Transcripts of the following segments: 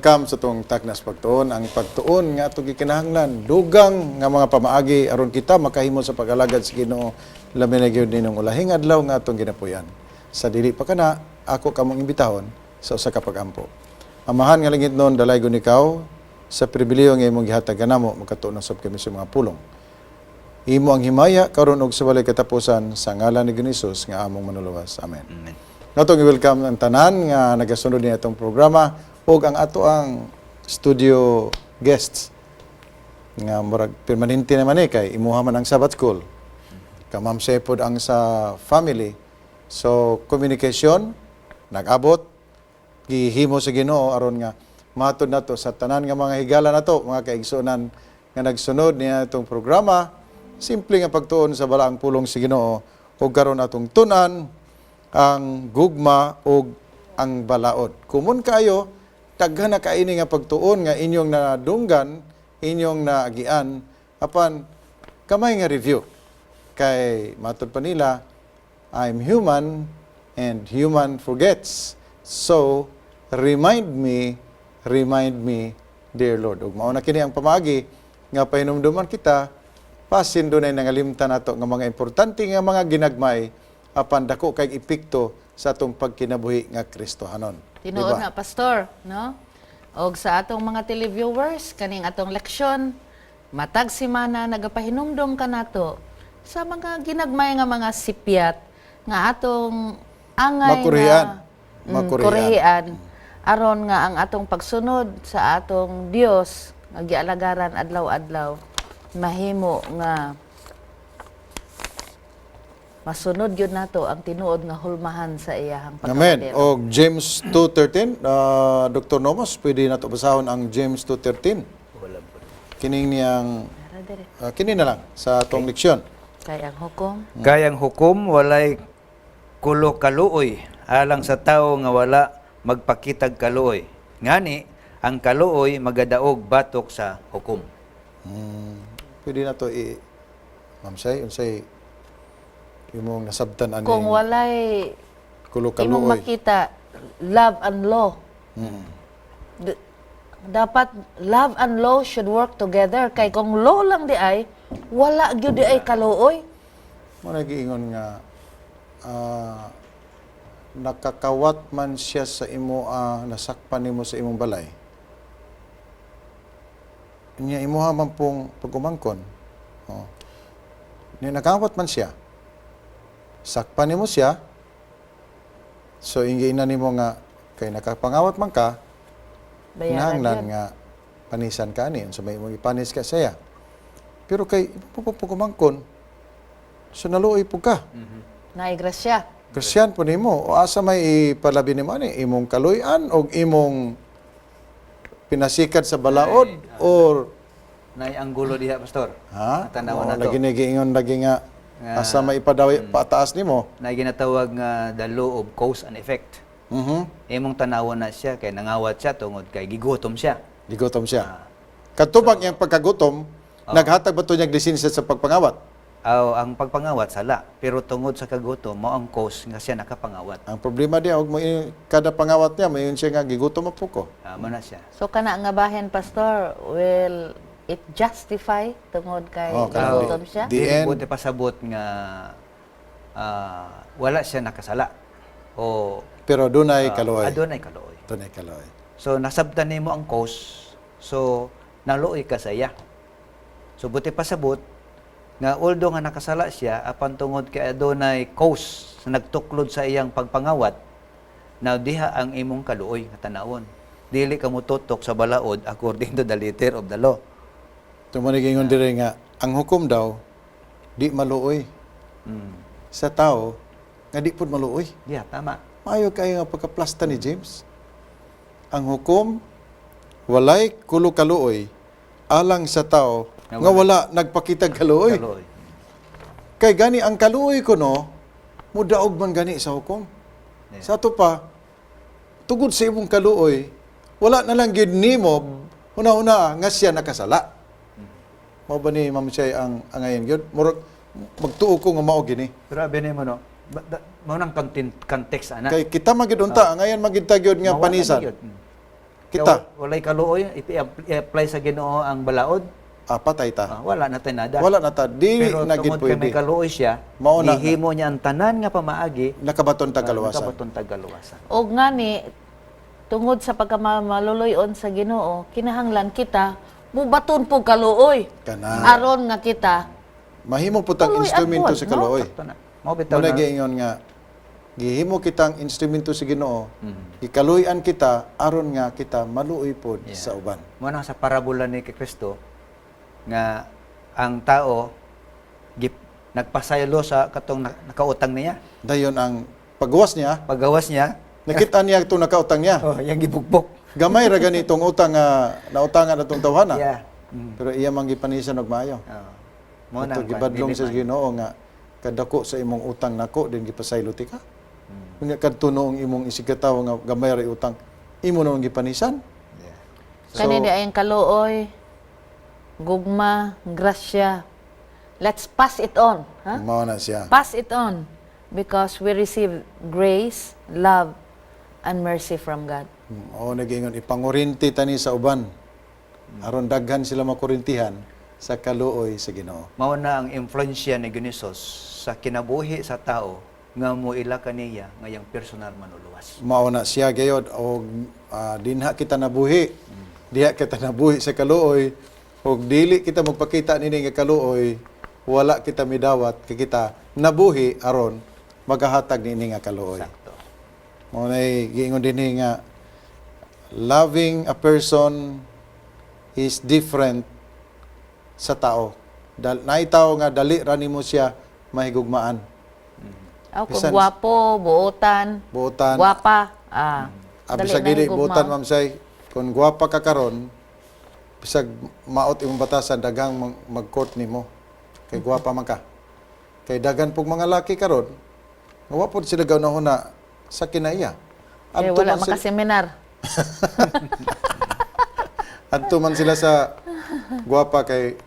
Welcome sa atong Taknas Pagtuon, ang pagtuon nga atong gikinahanglan dugang nga mga pamaagi aron kita makahimo sa pag-alagad sa Ginoo, labi na gyud nining ulahing adlaw nga atong ginapuy-an. Sa dili pa kana, ako kamong imbitahon sa usa ka pag-ampo. Amahan nga langitnon, dalaygon ikaw sa pribilehiyo nga imong gihatag kanamo makatuon usab kami sa mga pulong. Imo ang himaya karon ug sa walay katapusan, sa ngalan ni Hesus nga among Manluluwas. Amen. Amen. Natong i-welcome ang tanan nga nagasunod ni atong programa ug ang ato ang studio guests nga murag permanente naman eh kay imuha man ang Sabbath School. Ka Ma'am Sepod ang sa family. So communication nag-abot, gihimo sa Ginoo aron nga matud nato sa tanan nga mga higala nato, mga kaigsuonan nga nagsunod niya itong programa, simple nga pagtuon sa balaang pulong sa Ginoo. Ug karon atong tun-an ang gugma ug ang balaod. Kumon kayo, daghan na kaini nga pagtuon nga inyong nadunggan, inyong naagian, apan kamay nga review kay matud pa nila, "I'm human and human forgets. So remind me, remind me, dear Lord." Ug mao na kini ang pamaagi nga pahinumduman kita basin dunay nangalimtan nato nga mga importante nga mga ginagmay apan dako kay epekto sa atong pagkinabuhi nga Kristohanon. Tinuod Diba? Na, Pastor, no? Og sa atong mga televiewers, kaning atong leksyon, matag semana nagapahinumdom kanato sa mga ginagmay nga mga sipyat nga atong angay Makurihan. nga Makurihan. kurihian aron nga ang atong pagsunod sa atong Dios nga gialagaran adlaw-adlaw mahimo nga masunod gyud nato ang tinuod nga hulmahan sa iyahang Amen. pagkabadero. Og James 2:13, Dr. Nomos, pwede nato basahon ang James 2:13. Wala po. Kining niyang Tara, dire. Kini na lang sa atong leksyon. Kay ang hukom Kay ang hukom walay kulo kaluoy alang sa tawo nga wala magpakitag kaluoy. Ngani ang kaluoy magadaog batok sa hukom. Pwede na to i Ma'am Say, unsay imong nasabtan ani Kung walay kulo imong kaluoy? makita love and law. Dapat love and law should work together kay kung law lang di ay wala gyud di ay kaluoy. Mo nagiingon nga nakakawat man siya sa imo, nasakpan nimo sa imong balay. Nya imuha man pong pagumangkon. Oh. Nya nakawat man siya. Sakpan nimo siya. So ingiinan nimo nga kay nakapangawat man ka, Bayaran kinahanglan yun. Nga panisan ka ani, unsa may imong ipanis ka saya. Pero kay imo po pagumangkon, so naluoy po ka. Naay grasya. Christian po nimo, o asa may ipalabi nimo ani, imong kaluy-an o imong pinasikat sa balaod or Nay anggulo diha, Pastor. Ha? Tanawan Oo, na to. lagi ni giingon lagi nga asa may ipadawi pataas nimo. Nay ginatawag nga the law of cause and effect. Imong tanawon na siya kay nangawat siya tungod kay gigutom siya. Gigutom siya. Katubang iyang pagkagutom, naghatag ba to niya lisensya sa pagpangawat? Aw, ang pagpangawat sala, pero tungod sa kagutom mao ang cause nga siya nakapangawat. Ang problema diya og mo kada pangawat niya mayon siya nga gigutom po ko. Mao na siya. So kana nga bahin, Pastor, will it justify tungod kay Oh, kanang gigutom siya? The Dili end. po pasabot nga wala siya nakasala o Pero dunay kaluoy. Adunay kaluoy. Dunay kaluoy. So nasabtan nimo ang cause, so naluoy ka sa iya. So buti pasabot nga although nga nakasala siya apan tungod kay adunay cause sa nagtuklod sa iyang pagpangawat, now diha ang imong kaluoy nga tanawon. Dili ka motutok sa balaod according to the letter of the law. Tumo ni giingon dire nga ang hukom daw di maluoy sa tao nga di pud maluoy. Yeah, tama. Maayo kayo nga pagkaplasta ni James. Ang hukom walay kulo kaluoy alang sa tao nga wala nagpakitag kaluoy. Kaluoy. Kay gani ang kaluoy kuno mudaog man gani sa hukom. Sa ato pa, tugod sa imong kaluoy, wala na lang gyud nimo huna-huna nga siya nakasala. Mao ba ni Ma'am Chay ang angayan gyud? Murag magtuo ko nga mao gini. Grabe nimo, no. Mao nang context ana. Kay kita man gyud unta, angayan man gyud ta gyud nga Mawala na panisan. gyud. Kita. Kaya walay kaluoy, i-apply sa Ginoo ang balaod, Ah, patay ta. ah, wala na tay nada. Wala na ta. Dili Pero na gid tungod kay may pwede. kaluoy siya, Mao na. gihimo niya ang tanan nga pamaagi, Nakabaton ta kaluwasan. Nakabaton tag kaluwasan. Og ngani tungod sa pagkamaluluyon sa Ginoo, kinahanglan kita mubaton po kaluoy. Kana. Aron nga kita Mahimo po tang Kaluoy instrumento at sa no? kaluoy. Sakto na. Mao bitaw Muna na. giingon nga gihimo kitang instrumento sa Ginoo. Gikaluy-an kita aron nga kita maluoy pod sa uban. Mao na sa parabola ni kay Kristo nga ang tao nagpasaylo sa katong nakautang niya. Dayon ang paggawas niya, Pagawas niya, nakita niya itong nakautang niya. oh, yang gibugbok. Gamay ra ganitong utang nga nautangan atong tawhana. Yeah. Pero iya man gipanisan og maayo. Oh. Mao na Ito ang gibadlong dili sa man. Ginoo nga kadako sa imong utang nako din gipasaylo ti ka. Unya kadto noong imong isigkatawo nga gamay ra utang, imo noong gipanisan. Yeah. So- Kani di ayang kaluoy, gugma, grasya. Let's pass it on. Ha? Mao na siya. Pass it on because we receive grace, love, and mercy from God. Oo, nagingon ipangurinti tani sa uban. Aron daghan sila makurintihan sa kaluoy sa Ginoo. Mao na ang influensya ni Ginisos sa kinabuhi sa tao nga moila kaniya nga iyang personal manuluwas. Mao na siya gayod og dinha kita nabuhi. Diha kita nabuhi sa kaluoy og dili kita magpakita nini nga kaluoy, wala kita midawat kay kita nabuhi aron magahatag niini nga kaluoy. Sakto. Mao nay giingon dinhi nga loving a person is different sa tao. Dal naay tao nga dali ra nimo siya mahigugmaan. Aw, kung Bisan- gwapo, buotan, Buotan. gwapa, ah. Ah, dali bisag na dili higugma. buotan, Ma'am Say, kung gwapa ka karon, bisag maot imong batasan, daghang mag-court nimo. Kay gwapa man ka. Kay daghan pug mga laki karon, nga wa pod sila gaunahuna sa kinaiya. Eh, Adto wala man sila, makaseminar. adto man sila sa gwapa kay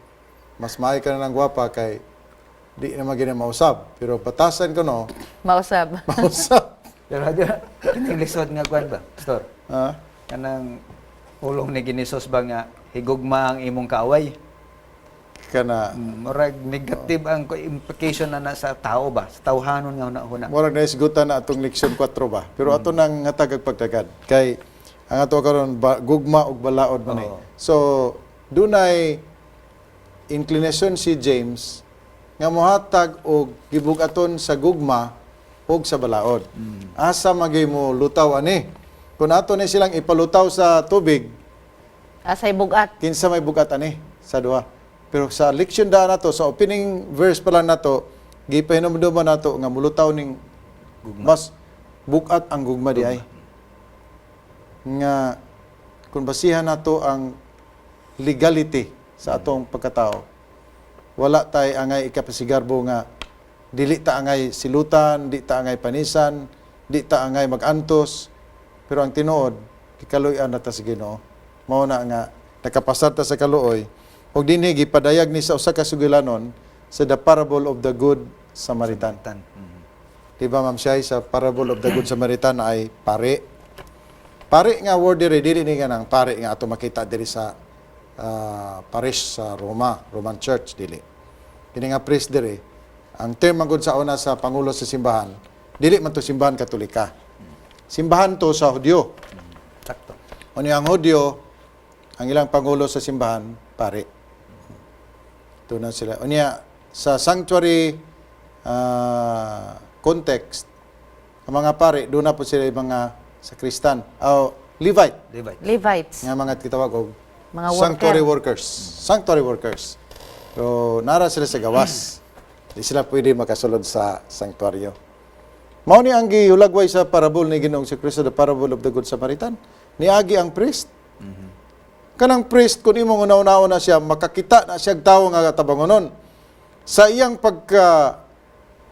mas maayo ka na ng gwapa kay di na magina mausab. Pero batasan ko no, Mausab. mausab. Pero kining lisod nga kwan ba, Pastor? Ha? Kanang pulong ni Ginisos ba nga higugma ang imong kaaway? Kana Murag negative ang implication na na sa tao ba, sa tawhanon nga hunahuna. Murag naisgutan na atong leksyon 4 ba. Pero ato nang hatag og pagdagad. Kay ang ato karon gugma ug balaod man eh. Oo. So dunay inclination si James nga mohatag og gibug-aton sa gugma ug sa balaod. Asa magay mo lutaw ani? Kung ato ni silang ipalutaw sa tubig, Asay bugat. kinsa may bugat ani sa duha. Pero sa leksyon daan nato, sa opening verse pa lang nato, gipahinumduman nato nga mulutaw ning mas bugat ang gugma di ay. Nga kung basihan nato ang legality sa atong pagkatao, wala tay angay ikapasigarbo nga dili ta angay silutan, di ta angay panisan, di ta angay magantos. Pero ang tinuod, gikaluy-an na ta sa Ginoo. Mao na nga nakapasar ta sa kaluoy. Ug dinhi gipadayag ni sa usa ka sugilanon sa the parable of the good Samaritan. Tan. Di ba, Ma'am Shai, sa parable of the good Samaritan ay pare. Pare nga word diri dili ni nga nang pare nga ato makita diri sa parish sa Roma, Roman Church dili. Kini nga priest diri, ang term man gud sa una sa pangulo sa simbahan, dili man to simbahan Katolika. Simbahan to sa Hudyo. Sakto. Unya ang Hudyo, ang ilang pangulo sa simbahan, pare. Ito na sila. Unya, sa sanctuary context, ang mga pare, doon na po sila yung mga sakristan. O, Levite, Divide. Levites. nga mga kitawag og Mga worker. sanctuary workers. Sanctuary workers. So, nara sila sa gawas. Di sila pwede makasulod sa sanctuaryo. Mao ni ang gihulagway sa parable ni Ginoong si Kristo, the parable of the Good Samaritan. Niagi ang priest. Kanang priest kun imong una-una na siya makakita na siya tawo nga tabangonon. Sa iyang pagka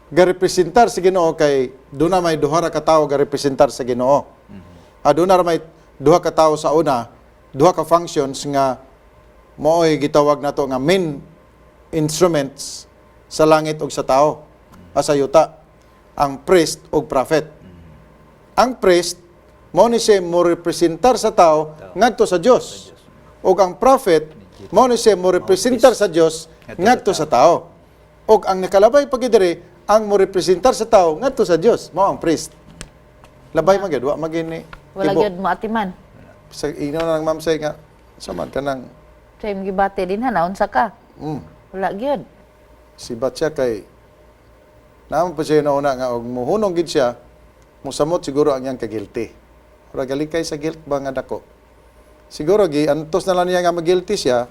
garepresentar sa Ginoo kay doon na may duha ra ka tawo garepresentar sa Ginoo. Ah, doon na ra may duha ka tawo sa una, duha ka functions nga mao'y gitawag nato nga main instruments sa langit ug sa tao, ah, sa yuta, ang priest ug prophet. Ang priest mao ni siya mo representar sa tao ngadto sa Dios. Ug ang prophet, mao ni siya mo representar sa Dios ngadto sa tao. Ug ang nakalabay pa gyud diri, ang mo representar sa tao ngadto sa Dios, mao ang priest. Labay man gyud, wa man gyud ni Wala tibo. gyud mo atiman. Sa ino na lang, ma'am, say nga sa man kanang Sa imong gibati din ha, naunsa ka. Wala gyud. Sibat siya kay naman pa siya nauna nga og muhunong gid siya, musamot siguro ang iyang kagilty. Ora gali kay sa guilt ba nga dako. Siguro gi antos na lang niya nga magilty siya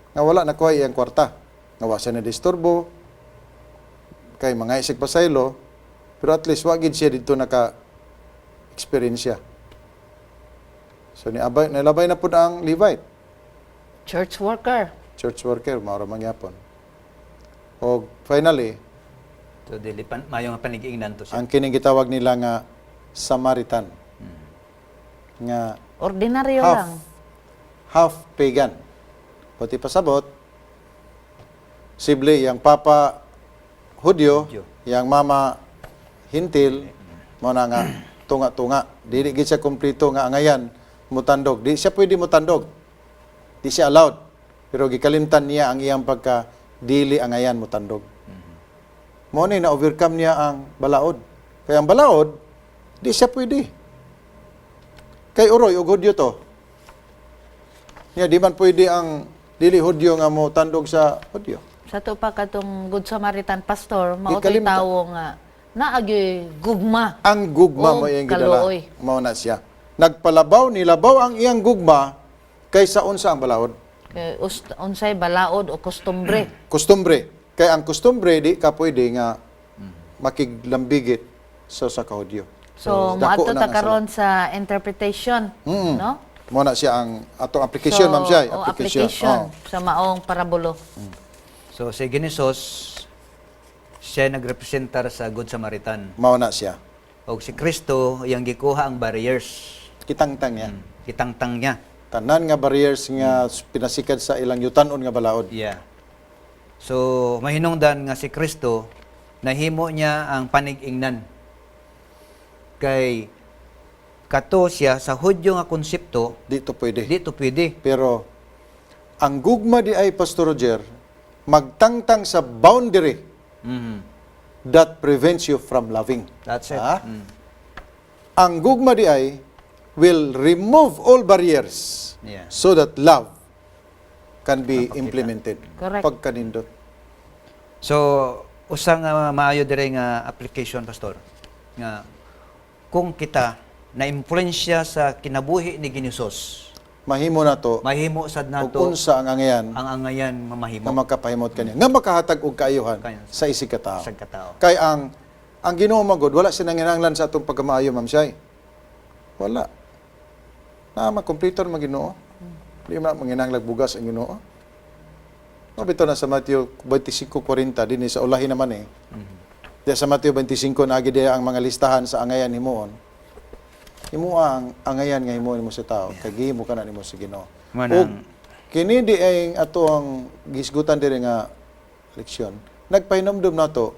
nga wala nakuha iyang kwarta. Nga wa siya na disturbo kay mga isig pasaylo, pero at least wa gid siya didto naka experience siya. So ni abay nilabay na pud ang Levite, Church worker. Church worker, mao ra man gyapon. Og finally, So dili pan mayo nga panigiingnan to siya. Ang kining gitawag nila nga Samaritan. Nga Ordinaryo half lang. Half pagan. Pati pasabot, sible yang papa Hudyo, Hudyo. Yang mama Hintil, mao na nga tunga-tunga. Dili gid siya kompleto nga angayan mutandog. Di siya pwede mutandog. Di siya allowed. Pero gikalimtan niya ang iyang pagka dili angayan mutandog. Mao ni na overcome niya ang balaod. Kaya ang balaod, di siya pwede. Kay uroy og Hudyo to. Niya di man pwede ang dili Hudyo nga mo tandog sa Hudyo. Sa to pa katong Good Samaritan pastor, mao to'y Gikalimtan. tawo nga naagyoy gugma. Ang gugma Og mo iyang gidala. kaluoy. Mao na siya. Nagpalabaw, nilabaw ang iyang gugma kaysa unsa ang balaod. Kay unsay balaod o kostumbre. Kostumbre. Kay ang kostumbre di ka pwede nga makiglambigit sa kahudyo. So, Dako moadto na ta nga karon sa interpretation, no? Mao na siya ang atong application, So, ma'am siya. o, Application. application Oh. sa maong parabulo. So si Ginisos siya nagrepresentar sa Good Samaritan. Mao na siya. Og si Kristo iyang gikuha ang barriers. Kitangtang niya. Kitangtang niya. Tanan nga barriers nga pinasikad sa ilang yutanon nga balaod. Yeah. So mahinungdan nga si Kristo nahimo niya ang panig-ingnan. Kay kato siya sa Hudyo nga konsepto, Di to pwede. di to pwede. Pero ang gugma di ay, Pastor Roger, magtangtang sa boundary that prevents you from loving. That's it. Ah? Ang gugma di ay will remove all barriers so that love can be implemented. Correct. Pagkanindot. So, usa nga maayo dire nga application, pastor, nga kung kita na impluwensya sa kinabuhi ni Ginisos, Mahimo na to mahimo sad ug nato unsa ang angayan ang angayan mamahimo nga makapahimot kaniya, nga makahatag og kaayuhan Kaya- sa isig ka tao. sa katao. Kay ang Ginoo magod wala siya nanginahanglan sa atong pagkamaayo, ma'am Shay. Wala. Na makumpleto man Ginoo. Di man manginahanglan bugas ang Ginoo. No, bitaw na sa Matthew 25:40 dinhi sa ulahi naman eh. Diya sa Matthew 25 naagi diya ang mga listahan sa angayan himuon. Himoa ang angayan nga himuon nimo sa tao, kay gihimo ka na nimo sa Ginoo. Manang- Ug kini di ay ato ang gisgutan diri nga leksyon. Nagpahinomdom nato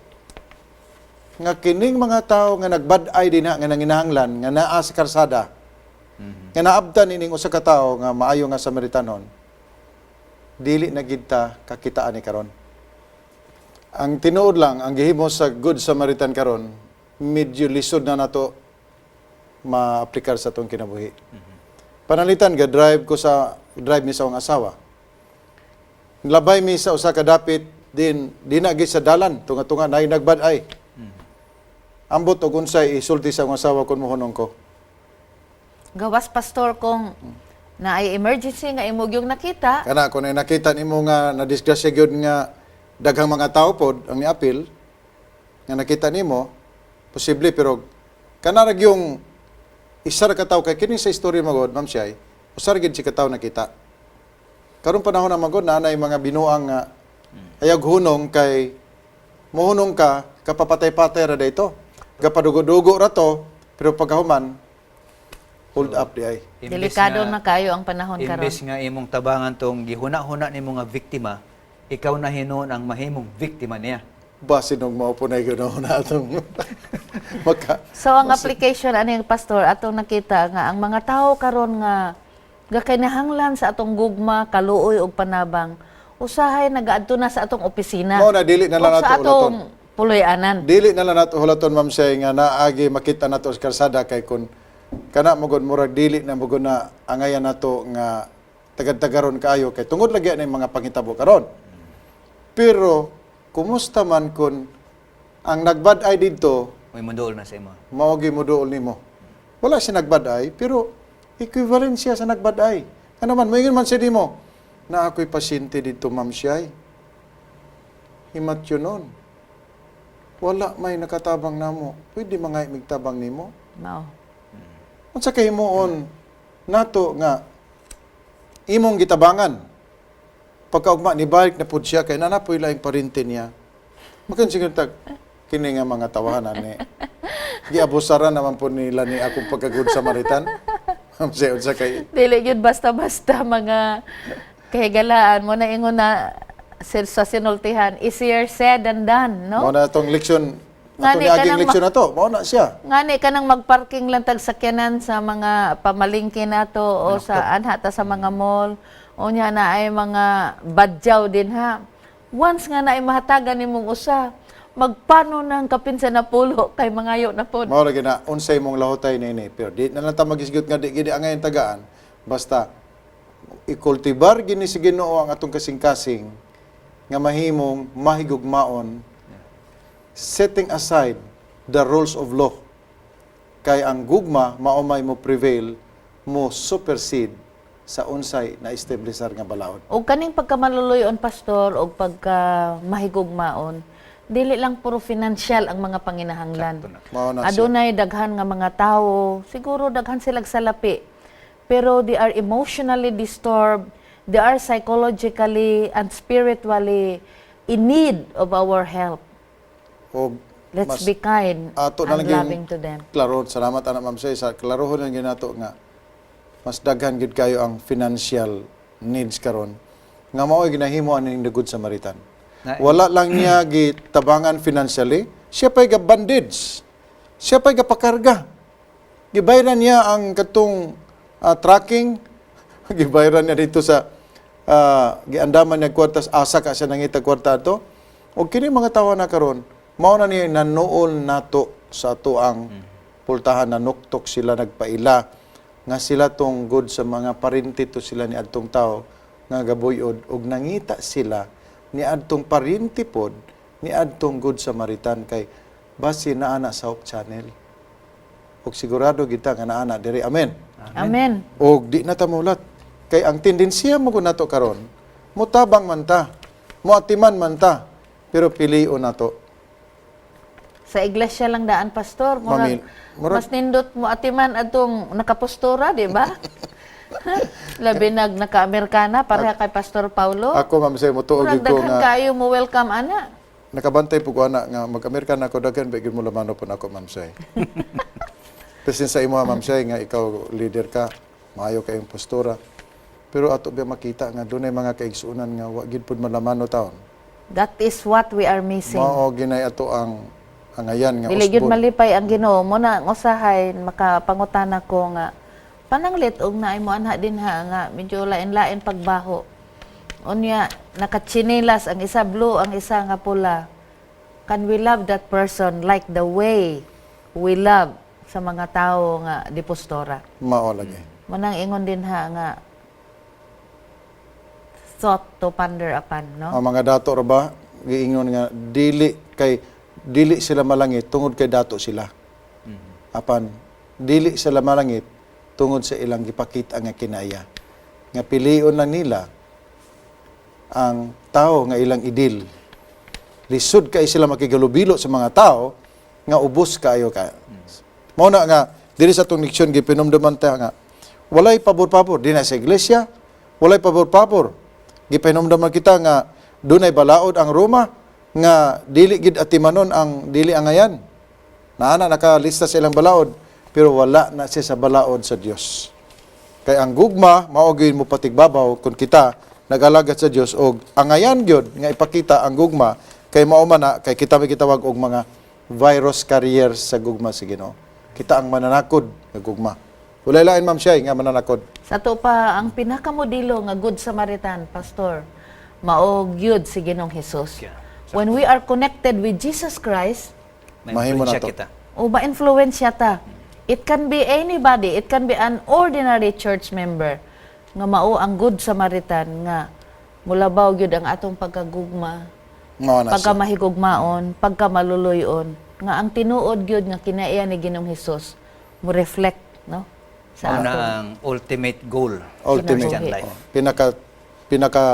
nga kining mga tawo nga nagbad-ay dinha nga nanginahanglan nga naa sa karsada, nga naabtan ining usa ka tawo nga maayo nga Samaritanon, dili na gid ta kakitaan ni karon. Ang tinuod lang ang gihimo sa Good Samaritan karon, medyo lisod na nato maaplikar sa atong kinabuhi. Panalitan ga drive ko sa drive mi sa akong asawa. Labay mi sa usa ka dapit din di na gid sa dalan tunga-tunga nay nagbad-ay. Ambot og unsay isulti sa akong asawa kun mohunong ko. Gawas, pastor, kung naay emergency nga imo gyung nakita, Kana kung ay nakita nimo nga nadisgrasya gyud nga daghang mga tao pod ang niapil nga nakita nimo, posible, pero kana ra gyung isa ra ka tawo, kay kini sa istorya magod, ma'am Shay, usa ra gyud si ka tawo nakita. Karon panahon na magod na anay mga binuang nga ayag hunong kay mohunong ka kapapatay-patay ra dayto. Gapadugo-dugo ra to, pero pagkahuman hold up di ay. Imbes Delikado na kayo ang panahon karon. Imbes nga imong tabangan tong gihuna-huna nimo nga biktima, ikaw na hinuon ang mahimong biktima niya. Basin og mao po na ganoon na atong maka So ang application ani, Pastor, atong nakita nga ang mga tao karon nga gakinahanglan sa atong gugma, kaluoy ug panabang, usahay nagaadto na sa atong opisina. Mao na, dili na lang ug sa nato atong puloy-anan. Dili na lang nato hulaton, Ma'am Shay, nga naagi makita nato sa kalsada, kay kun kana magod murag dili na magod na angayan nato nga tagad-tagaron kaayo kay tungod lagi na yung mga panghitabo karon. Pero kumusta man kun ang nagbad-ay didto May mundool na sa imo. Mao gyud mo duol nimo? Wala siya nagbad-ay, pero equivalent siya sa nagbad-ay. Ano man, moingon man siya nimo, "Na ako'y pasyente dito, Ma'am Shay. Himat yun nun. Wala may nakatabang namo. Pwede mga migtabang nimo." Mao. Unsa kay himuon nato nga imong gitabangan? Pagkaugma ni balik na pud siya kay naa poy laing parente niya. Makan siguro tag kini nga mga tawahanan ni giabusaran naman po nila ni akong pagka-Good Samaritan. Unsa unsa kay Dili gyud basta-basta mga kahigalaan mo na ingon na sa sinultihan, easier said than done, no? Mao na atong leksyon Ngani ato niaging ka nang leksyon na to. Mao na siya. Ngani kanang magparking lang tag sakyanan sa mga pamalingki nato o sa anha ta sa mga mall. Unya na ay mga badyaw din ha. Once nga na ay mahatagan nimong usa, magpano nang kapin sa napulo kay mangayo na pod. Mao lagi na unsay mong lahotay nini, pero di na lang ta magisgot nga di gid angayan tagaan, basta ikultibar gini si Ginoo ang atong kasing-kasing nga mahimong mahigugmaon, setting aside the rules of law, kay ang gugma mao may mo prevail, mo supersede sa unsay na establisar nga balaod. O kaning pagkamaluluyon, Pastor, o pagka mahigugmaon, dili lang puro financial ang mga panginahanglan. Sakto na. Mao na siya. Adunay daghan nga mga tao, siguro daghan silag salapi. Pero they are emotionally disturbed, they are psychologically and spiritually in need of our help. Og Let's mas be kind ato na and lang yung loving to them. Klaro, salamat ana, Ma'am Shay, sa klarohon lang gyud nato nga mas daghan gid kayo ang financial needs karon nga mao'y ginahimo aning the Good Samaritan. Wala lang niya gitabangan financially, siya pa'y ga-bandage. Siya pa'y gapakarga. Gibayran niya ang katong tracking, gibayran niya dito sa giandaman niya kwartas, asa ka siya nangita kwarta ato. O kini mga tawo na karon, mao na niya nanuol nato sa ato ang pultahan na nuktok sila, nagpaila nga sila tong good sa mga parinti to sila ni adtong tao nga gabuyod, og nangita sila ni adtong parinti pod ni adtong Good Samaritan kay basi naa na sa Hope Channel, og sigurado kita nga naa na diri. Amen. Amen. Og di na ta mulat kay ang tendensiya mo gud nato karon, mutabang man ta, moatiman man ta, pero pilion nato. Sa iglesia lang daan, Pastor. Murag, mas nindot mo atiman atong nakapostura, di ba? Labi nag naka-Amerikana, pareha kay Pastor Paulo. Ako, Ma'am Shay, motuo Murag gyud ko daghan nga kayo mo welcome ana. Nakabantay po ko ana nga mag-Amerika na ako, daghan ba gyud mo lamano po nako, Ma'am Shay. Bisin sa imo, Ma'am Shay, nga ikaw leader ka, maayo kayong postura. Pero ato ba makita nga dunay mga kaigsuonan nga wa gid pud malamano taon. That is what we are missing. Mao ginay ato ang angayan nga Dili gyud usbon. malipay ang Ginoo mo na ang usahay makapangutana ko nga pananglit og naay mo anha din ha nga medyo lain-lain pagbaho. Unya nakatsinilas ang isa blue, ang isa nga pula. Can we love that person like the way we love sa mga tao nga di postura? Mao lagi. Manang ingon din ha nga thought to ponder upon, no? Ang mga dato ra ba giingon nga dili kay dili sila malangit tungod kay dato sila. Apan dili sila malangit tungod sa ilang gipakita nga kinaya. Nga pilion lang nila ang tao nga ilang idil. Lisod kay sila makigalubilo sa mga tao nga ubos kaayo ka. Mao na nga diri sa atong leksyon gipinumduman ta nga walay pabor-pabor di na sa iglesia, walay pabor-pabor. Gipanumduman kita nga dunay balaod ang Roma nga dili gid atimanon ang dili angayan. Naa na nakalista sa ilang balaod, pero wala na siya sa balaod sa Dios. Kay ang gugma mao gyud mo patigbabaw kung kita nagalagad sa Dios og angayan gyud nga ipakita ang gugma. Kay mao man na kay kita may gitawag og mga virus carriers sa gugma sa Ginoo. Kita ang mananakod nga gugma. Walay lain, Ma'am Shay, nga mananakod. Sa ato pa ang pinakamodelo nga Good Samaritan, Pastor, mao gyud si Ginoong Hesus. When we are connected with Jesus Christ, May Mahimo na influensya to. kita. o ma-influensya ta. It can be anybody, it can be an ordinary church member nga mao ang Good Samaritan nga mulabaw gyud ang atong pagkagugma, Mao na siya. pagkamahigugmaon, pagkamaluluyon, nga ang tinuod gyud nga kinaiya ni Ginoong Hesus mo reflect, no, sa Mao na atong ang ultimate goal. Ultimate. Christian Kinabuhi. life. Oh, pinaka pinaka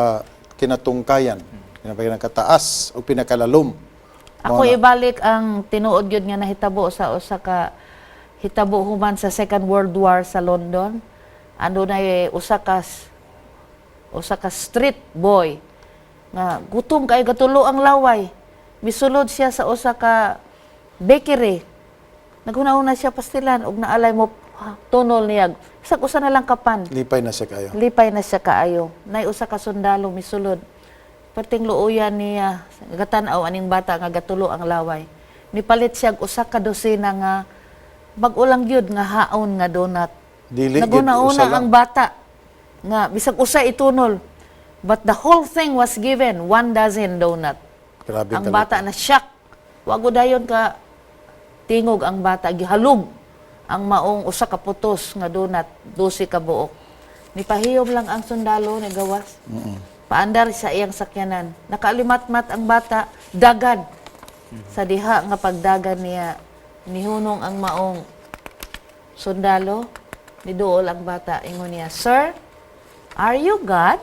kinatungkayan, pinakataas o pinakalalom. Ako Mao na. ibalik ang tinuod gyud nga nahitabo sa usa ka hitabo human sa Second World War sa London. Adunay usa ka street boy nga gutom kay gatulo ang laway. Misulod siya sa usa ka bakery. Naghuna-huna siya pastilan og naalay mo tunol niya. Sa usa na lang kapan. Lipay na siya kayo. Lipay na siya kaayo. Nay usa ka sundalo misulod. Perting luoyan niya gatan-aw aning bata nga gatulo ang laway. Nipalit siya og usa ka dosena nga bag-o lang gyud nga haon nga donut. Dili gyud, Naguna-una usa lang. ang bata nga bisag usa itunol. But the whole thing was given, one dozen donut. Grabe Ang kalipay. bata na shock. Wa gud dayon ka tingog ang bata, gihalog ang maong usa ka putos nga donut, 12 ka buok. Nipahiyom lang ang sundalo ni gawas. Paandar sa iyang sakyanan. Nakaalimatmat ang bata, dagan. Sa diha nga pagdagan niya, nihunong ang maong sundalo, niduol ang bata. Ingon niya, "Sir, are you God?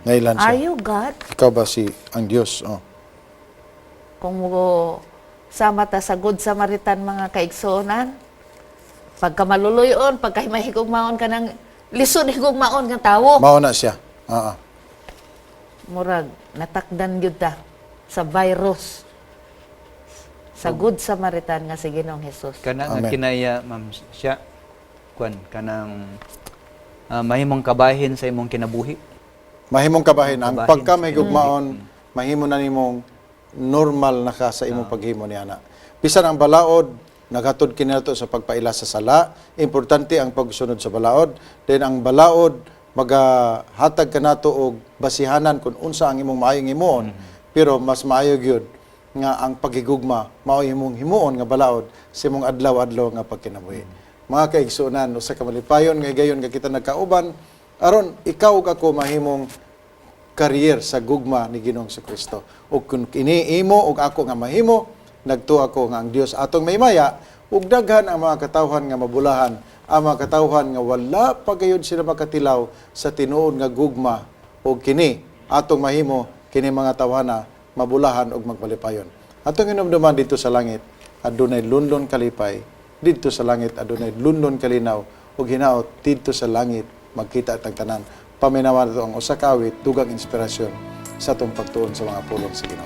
Nailan siya. Are you God?" Ikaw ba si ang Dios? Oh. Kung mo sama ta sa Good Samaritan, mga kaigsuonan, pagka maluluyon, pagka mahigugmaon ka ng lisod higugmaon nga tawo, Mao na siya. Oo. Murag natakdan gyud ta sa virus sa Good Samaritan nga si Ginoong Hesus. Kana nga Amen. kinaya, Ma'am siya, kwan kanang mahimong kabahin sa imong kinabuhi. Mahimong kabahin ang Kabahin. pagka may gugmaon, mahimo na nimong normal na ka sa imong paghimo ni ana. Bisan ang balaod naghatod kini nato sa pagpaila sa sala, importante ang pagsunod sa balaod. Then ang balaod magahatag kanato og basihanan kung unsa ang imong maayong himuon, pero mas maayo gyud nga ang paghigugma mao imong himuon nga balaod sa imong adlaw-adlaw nga pagkinabuhi. Mga kaigsuonan, usa ka malipayon nga higayon nga kita nagkauban aron ikaw ug ako mahimong career sa gugma ni Ginoong Kristo. Ug kung kini imo ug ako nga mahimo, nagtuo ako nga ang Dios atong mahimaya ug daghan ang mga katawhan nga mabulahan, ang mga katawhan nga wala pa gayud sila makatilaw sa tinuod nga gugma, ug kini atong mahimo kini mga tawhana mabulahan ug magmalipayon. Atong hinumduman, didto sa langit adunay lunlon kalipay, didto sa langit adunay lunlon kalinaw, ug hinaot didto sa langit magkita tag tanan. Paminawan nato ang usa ka awit, dugang inspirasyon sa atong pagtuon sa mga pulong sa Ginoo.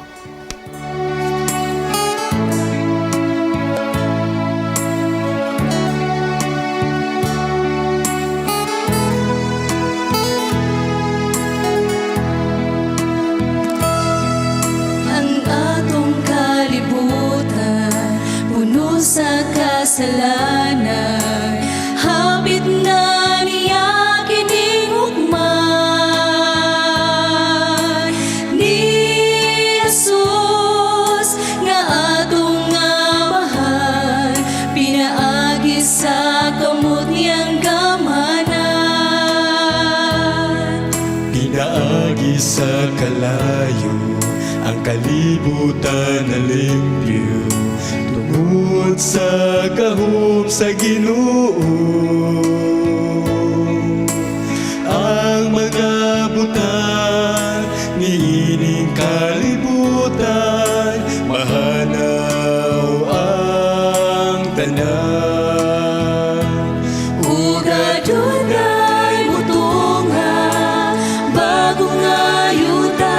Ang atong kalibutan puno sa kasalanan, hapit na niya kining hukman. Ni Jesus nga atong Amahan, pinaagi sa kamot niyang gamhanan. Pinaagi sa kalayo, ang kalibutan na limpyo tungod sa gahom sa Ginoo. Ang mga butang niining kalibutan, mahanaw ang tanan. Ug adunay mutungha, bago nga yuta,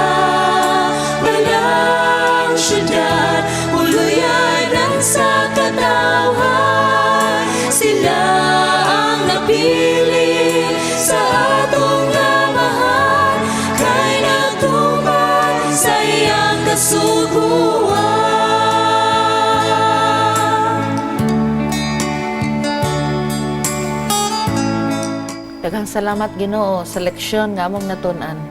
Balang syudad, uluyan sa katawhan. Sila ang napili sa atong Amahan, kay nagtuman sa iyang kasuguan. Daghang salamat, Ginoo, sa leksyon nga among natun-an.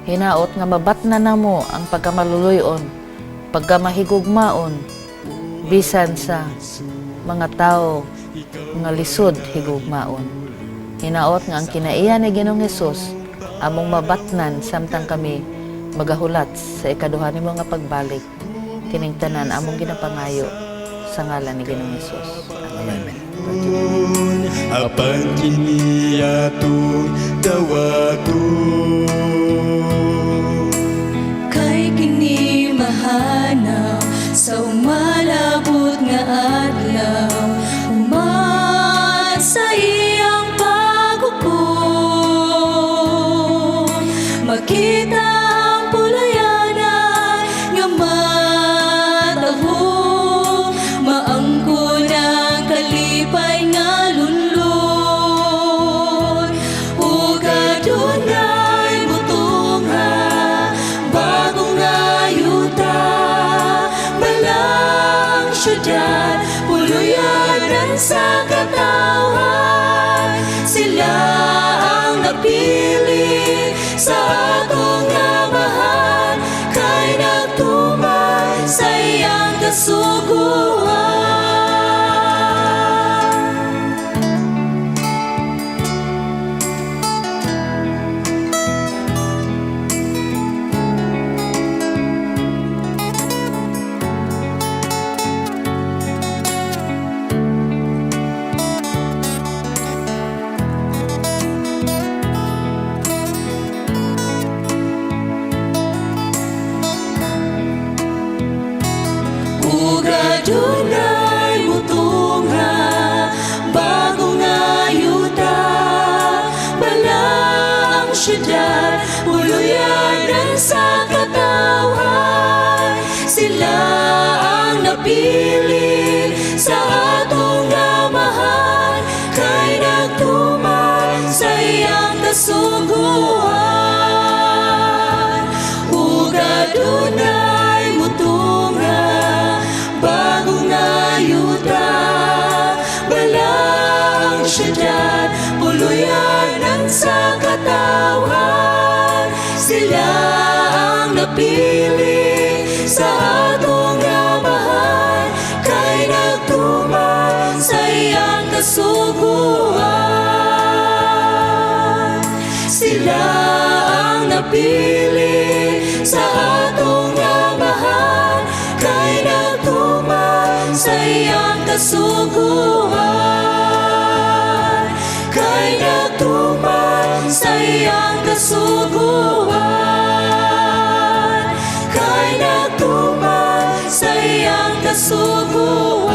Hinaot nga mabatna namo ang pagkamaluluyon, pagkamahigugmaon, bisan sa mga tao nga lisod higugmaon. Hinaot nga ang kinaiya ni Ginoong Hesus among mabatnan samtang kami magahulat sa ikaduha nimo nga pagbalik. Kining tanan among ginapangayo sa ngalan ni Ginoong Hesus. Amen. Apan kini atong dawaton. Kay kini mahanaw sa umalabot nga adlaw, human sa iyang paghukom. Makita ang pulayanan nga mataho, maangkon ang kalipay nga lunlon. Ug adunay motungha bago nga yuta, balaang syudad, puluyanan sa katawhan. Sila ang napili sa atong Amahan kay nagtuman sa iyang kasuguan. Ug adunay motungha bago nga yuta, balaang syudad, puluyanan sa katawhan. Sila ang napili sa atong Amahan kay nagtuman sa iyang kasuguan. Ug adunay motungha bago nga yuta, balaang syudad, puluyanan sa katawhan. Sila ang napili sa atong Amahan kay nagtuman sa iyang kasuguan. Sila ang napili sa atong Amahan kay nagtuman sa iyang kasuguan. Kay nagtuman sa iyang kasuguan. Kay nagtuman sa iyang kasuguan.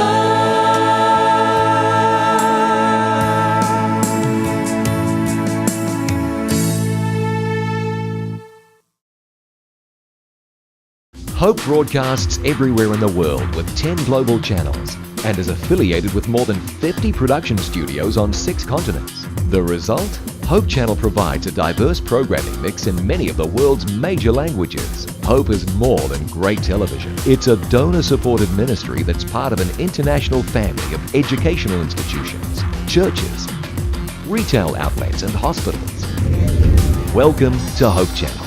Hope broadcasts everywhere in the world with 10 global channels and is affiliated with more than 50 production studios on six continents. The result? Hope Channel provides a diverse programming mix in many of the world's major languages. Hope is more than great television. It's a donor supported ministry that's part of an international family of educational institutions, churches, retail outlets, and hospitals. Welcome to Hope Channel.